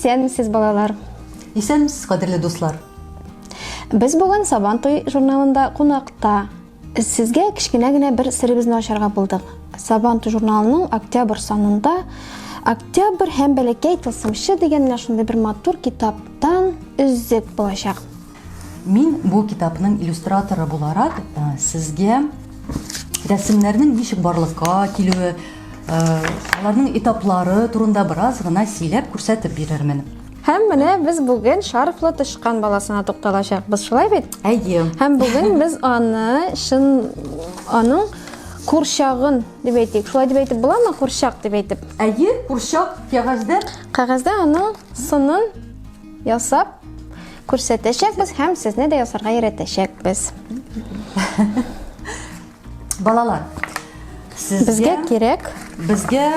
Исәнмесез, балалар! Исәнмесез, кадерле дуслар! Без бүген Сабантуй журналында кунакта. Сезгә кечкенә генә бер серебезне ачарга булдык. Сабантуй журналының октябрь санында Октябрь һәм бәләкәй тылсымчы дигән менә шундый бер матур китаптан өзек булачак. Мин бу китапның иллюстраторы буларак э, сезгә рәсемнәрнең ничек барлыкка килүе, э, аларның этаплары турында бераз гына сөйләп күрсәтеп бирермен. Һәм менә без бүген шарфлы тычкан баласына тукталачакбыз, шулай бит? Әйе. Һәм бүген без аны чын аның курчагын дип әйтик. Шулай дип әйтеп буламы, курчак дип әйтеп? Әйе, курчак кәгазьдә. Кәгазьдә аның сынын ясап күрсәтәчәкбез һәм сезне дә ясарга өйрәтәчәкбез. Балалар, сезгә Безгә кирәк. Безгә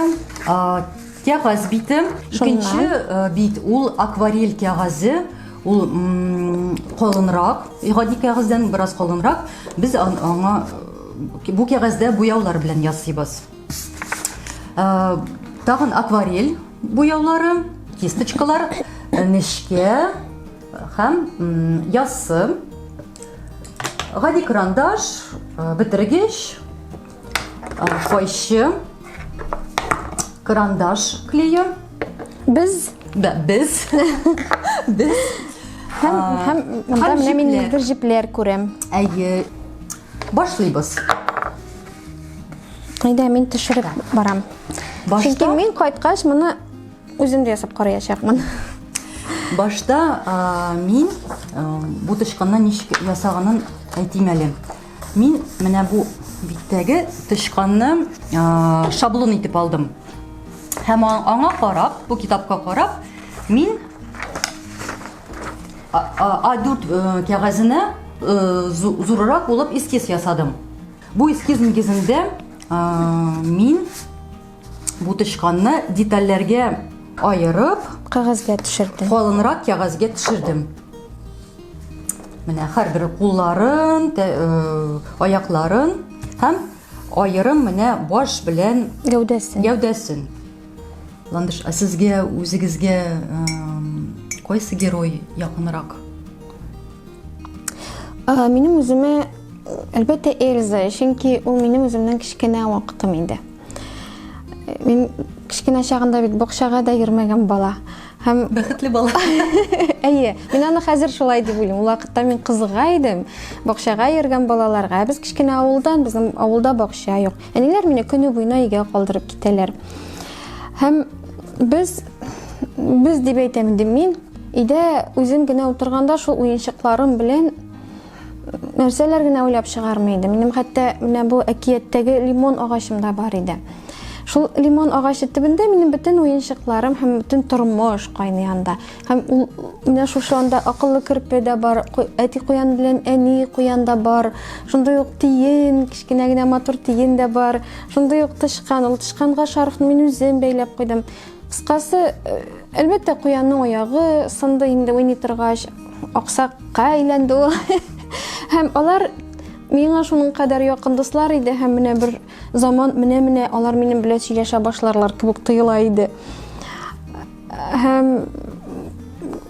кәгазь бите. Икенче бит ул акварель кәгазе. Ул калынрак, гади кәгазьдән бераз калынрак. Без аңа бу кәгазьдә буяулар белән ясыйбыз. Тагын акварель буяулары, кисточкалар, нечкә һәм яссы. Гади карандаш, бетергеч, кайчы, карандаш клее. Без. Да, без. Без. Һәм, һәм монда менә мин ниндидер җепләр күрәм. Әйе. Башлыйбыз. Әйдә, мин төшереп барам. Чөнки мин кайткач моны Үзем дә ясап караячакмын. Башта мин бу тычканны ничек ясаганын әйтим әле. Мин менә бу биттәге тычканны шаблон итеп алдым. Һәм аңа карап, бу китапка карап, мин А4 э, кәгазенә э, зуррак булып эскиз ясадым. Бу эскиз нигезендә мин Бу тычканны детальләргә аерып, кәгазьгә төшердем. Калынрак кәгазьгә төшердем. Менә һәрбер кулларын, э, аякларын һәм аерым менә баш белән гәүдәсен. Гәүдәсен. Ландыш, ә сезгә үзегезгә кайсы герой якынрак? Минем үземә әлбәттә Эльза, чөнки ул минем үземнең кечкенә вакытым инде. Мин кечкенә чагында бит бакчага да йөрмәгән бала. Һәм бәхетле бала. Әйе, мин аны хәзер шулай дип уйлыйм. Ул вакытта мин кызыга идем. Бакчага йөргән балаларга. Без кечкенә авылдан, безнең авылда бакча юк. Әниләр мине көне буена өйгә калдырып китәләр. Һәм без без дип әйтәм инде мин өйдә үзем генә утырганда шул уенчыкларым белән нәрсәләр генә уйлап чыгармый иде. Минем хәтта менә бу әкияттәге лимон агачым да бар иде. Шул лимон агачы төбендә минем бөтен уенчыкларым һәм бөтен тормыш кайный анда. Һәм ул менә шушы анда акыллы керпе дә бар, әти куян белән әни куян да бар. Шундый ук тиен, кечкенә генә матур тиен дә бар. Шундый ук тычкан, ул тычканга шарфны мин үзем бәйләп куйдым. Кыскасы, э, әлбәттә, куянның аягы сынды инде уйный торгач, аксакка әйләнде ул. Һәм алар миңа шуның кадәр якын дуслар иде һәм менә бер заман менә-менә алар минем белән сөйләшә башларлар кебек тоела иде. Һәм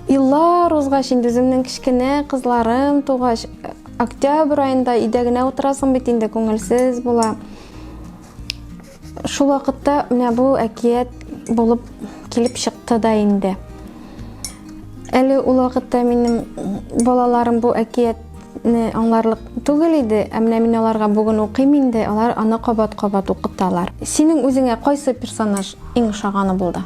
еллар узгач, инде үземнең кечкенә кызларым тугач, октябрь аенда өйдә генә утырасың бит инде, күңелсез була. Шул вакытта менә бу әкият булып килеп чыкты да инде. Әле ул вакытта минем балаларым бу әкиятне аңларлык түгел иде, ә менә мин аларга бүген укыйм инде, алар аны кабат-кабат укыталар. Синең үзеңә кайсы персонаж иң ошаганы булды?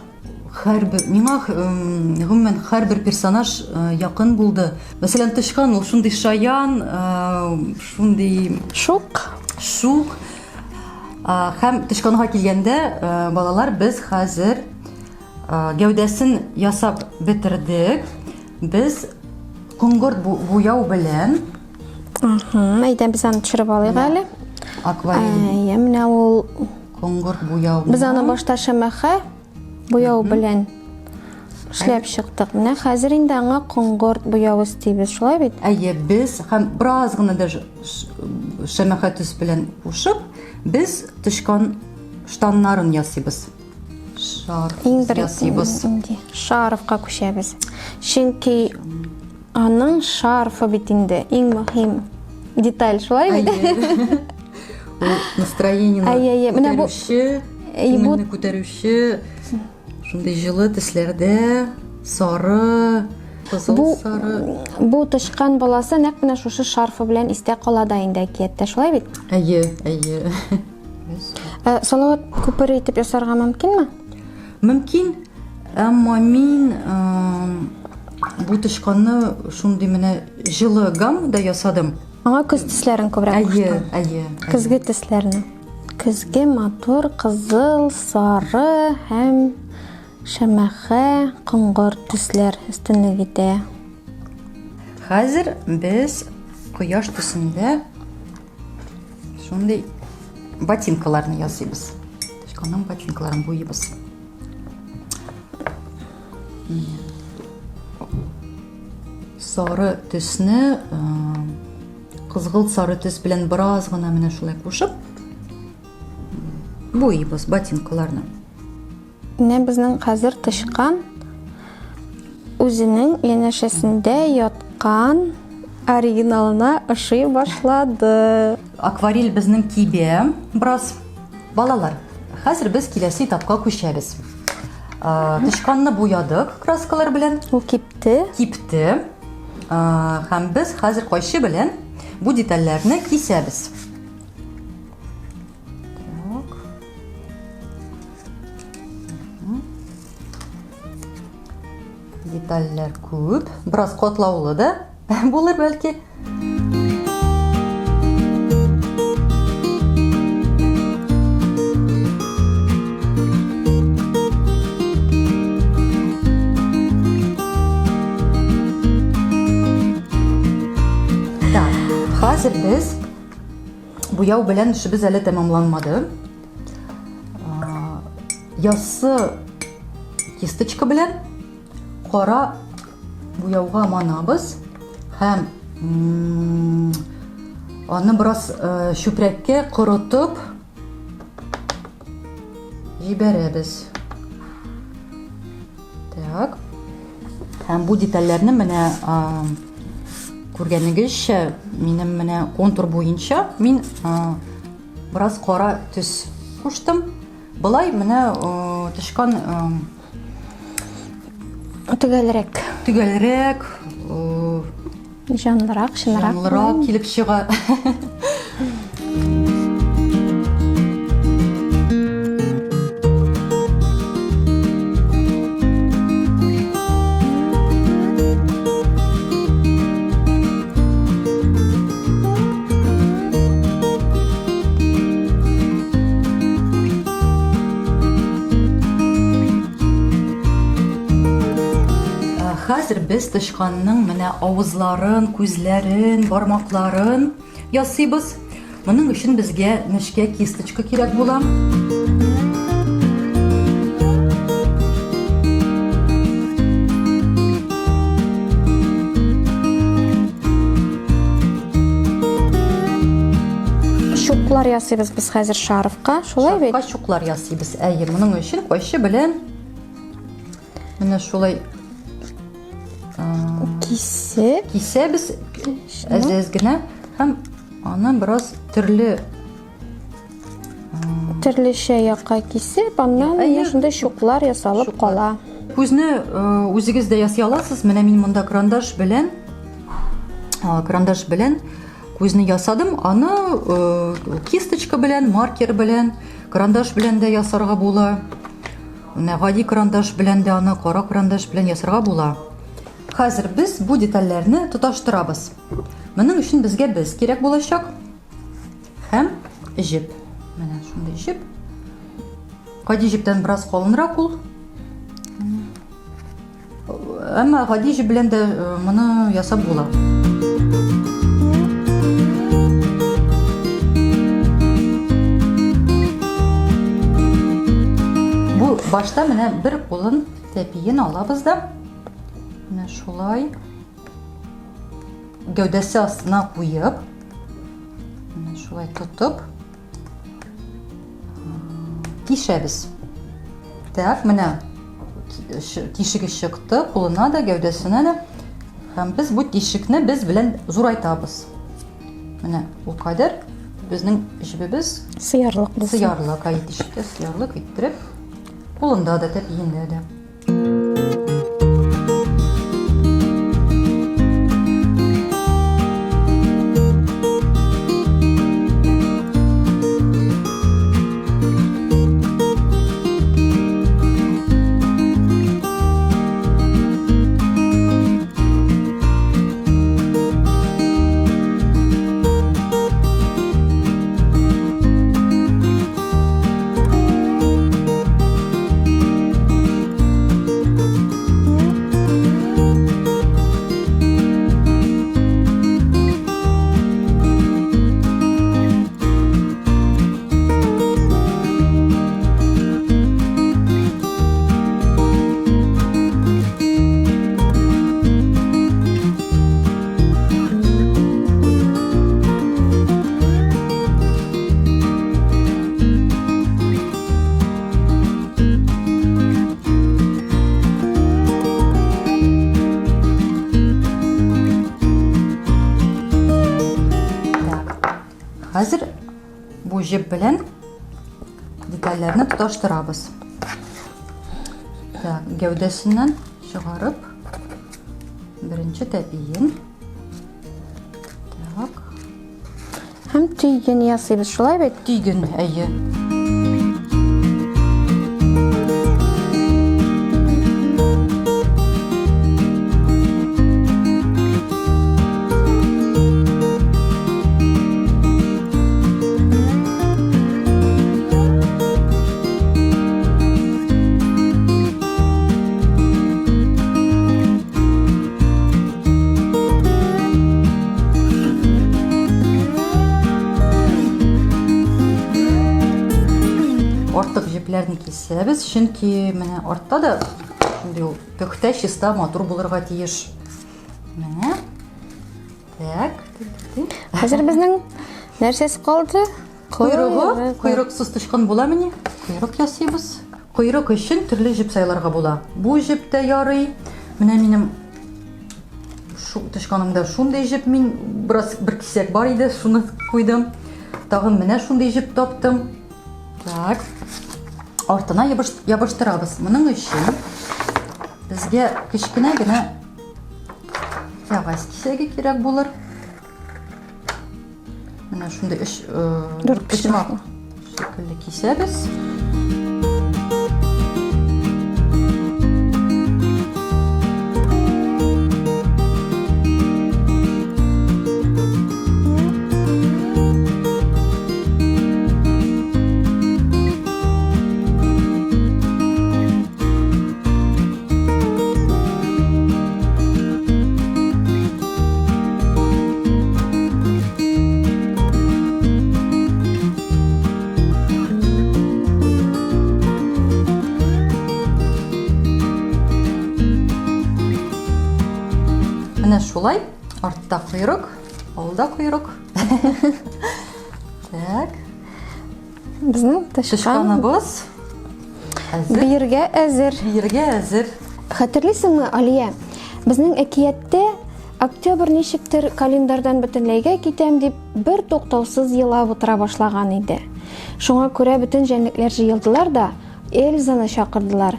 Һәрбер, миңа гомумән һәрбер персонаж э, якын булды. Мәсәлән, тычкан ул шундый шаян, э, шундый шук. Шук. Һәм тычканга килгәндә, э, балалар, без хәзер гәүдәсен ясап бетердек. Без коңгырт буяу белән Әйдә, без аны төшереп алыйк әле. Акварель. Әйе, менә ул Коңгырт буяу. Без аны башта шәмәхә буяу белән эшләп чыктык. Менә хәзер инде аңа коңгырт буяу өстибез, шулай бит? Әйе, без һәм бераз гына да шәмәхә төс белән кушып, без тычкан штаннарын ясыйбыз. Шарф Иң бер ясыйбыз. Инде шарфка күчәбез. Чөнки аның шарфы бит инде иң мөһим деталь, шулай бит? Әйе. Ул настроениене Әйе, әйе. Менә бу- күтәрүче, Әй, бу- күңелне күтәрүче шундый җылы төсләрдә сары, кызыл Бу сары. бу тычкан баласы нәкъ менә шушы шарфы белән истә кала да инде әкияттә, шулай бит? Әйе, әйе. Ә, Салават күпере итеп ясарга мөмкинме? Мөмкин, әмма мин бу тычканны шундый менә җылы гаммада ясадым. Аңа көз төсләрен күбрәк Әйе, куштым. әйе. Көзге төсләрне. Көзге матур кызыл, сары һәм шәмәхә, коңгыр төсләр өстенлек итә. Хәзер без кояш төсендә шундый ботинкаларны ясыйбыз. Тычканның ботинкаларын буйыбыз. Сары төсне кызгылт сары төс белән бераз гына менә шулай кушып буйыбыз ботинкаларны. Менә безнең хәзер тычкан үзенең янәшәсендә яткан оригиналына ошый башлады. Акварель безнең кибә бераз. Балалар, хәзер без киләсе этапка күчәбез. Тычканны буядык краскалар белән. Ул кипте. Кипте. Һәм без хәзер кайчы белән бу детальләрне кисәбез. Так. Детальләр күп, бераз катлаулы да булыр бәлки. Так, хәзер без Буяу белән эшебез әле тәмамланмады. Яссы кисточка белән кара буяуга манабыз һәм аны бераз чүпрәккә корытып җибәрәбез. Так. Һәм бу детальләрне менә күргәнегезчә, минем менә контур буенча мин бераз кара төс куштым. Былай менә тычкан төгәлрәк. Төгәлрәк, Җанлырак, чынрак. Җанлырак килеп чыга. Хәзер без тычканның менә авызларын, күзләрен, бармакларын ясыйбыз. Моның өчен безгә нечкә кисточка кирәк була. Чуклар ясыйбыз без хәзер шарфка, шулай бит? Шарфка чуклар ясыйбыз. Әйе, моның өчен кайчы белән Менә шулай кисеп кисәбез әз-әз генә һәм аны бераз төрле төрлечә якка кисеп, аннан менә шундый чуклар ясалып кала. Күзне үзегез дә ясый аласыз. Менә мин монда карандаш белән карандаш белән күзне ясадым. Аны кисточка белән, маркер белән, карандаш белән дә ясарга була. Менә гади карандаш белән дә аны кара карандаш белән ясарга була. Хәзер без бу детальләрне тоташтырабыз. Моның өчен безгә без кирәк булачак һәм җеп. Менә шундый җеп. Гади җептән бераз калынрак ул. Әмма гади җеп белән дә э, моны ясап була. Бу башта менә бер кулын тәпиен алабыз да менә шулай гәүдәсе астына куеп, менә шулай тотып тишәбез. Так, менә тишеге чыкты, кулына да, гәүдәсенә дә. Һәм без бу тишекне без белән зурайтабыз. Менә ул кадәр безнең җебебез сыярлык булсын. Сыярлык, ай тишеккә сыярлык иттереп, кулында да, тәпиендә дә. Хәзер бу җеп белән детальләрне тоташтырабыз. Так, гәүдәсеннән чыгарып, беренче тәпиен. Так. Һәм төйген ясыйбыз, шулай бит? Төйген, әйе. Артык җепләрне кисәбез, чөнки менә артта да шундый ул пөхтә, чиста, матур булырга тиеш. Менә. Так. Хәзер безнең нәрсәсе калды? Койрыгы, койрыксыз тычкан буламыни? Койрык ясыйбыз. Койрык өчен төрле җеп сайларга була. Бу җеп тә ярый. Менә минем шу тычканымда шундый җеп мин бераз бер кисәк бар иде, шуны куйдым. Тагын менә шундый җеп таптым. Так. Артына ябыштырабыз. Моның өчен безгә кечкенә генә кәгазь кисәге кирәк булыр. Менә шундый өч почмак шикелле кисәбез. Менә шулай артта койрык, алда койрык. Так. Безнең тычканыбыз әзер. Биергә әзер. Биергә әзер. Хәтерлисеңме, Алия? Безнең әкияттә октябрь ничектер календарьдан бөтенләйгә китәм дип бер туктаусыз елап утыра башлаган иде. Шуңа күрә бөтен җәнлекләр җыелдылар да Эльзаны чакырдылар.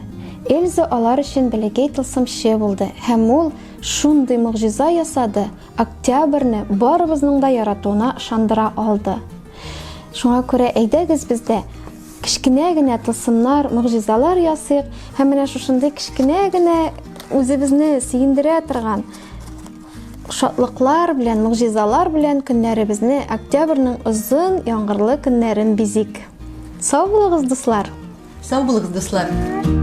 Эльза алар өчен бәләкәй тылсымчы булды һәм ул шундый могҗиза ясады, октябрьне барыбызның да яратуына ышандыра алды. Шуңа күрә әйдәгез без дә кечкенә генә тылсымнар, могҗизалар ясыйк һәм менә шушындый кечкенә генә үзебезне сөендерә торган шатлыклар белән, могҗизалар белән көннәребезне, октябрьнең озын яңгырлы көннәрен бизик. Сау булыгыз, дуслар! Сау булыгыз, дуслар!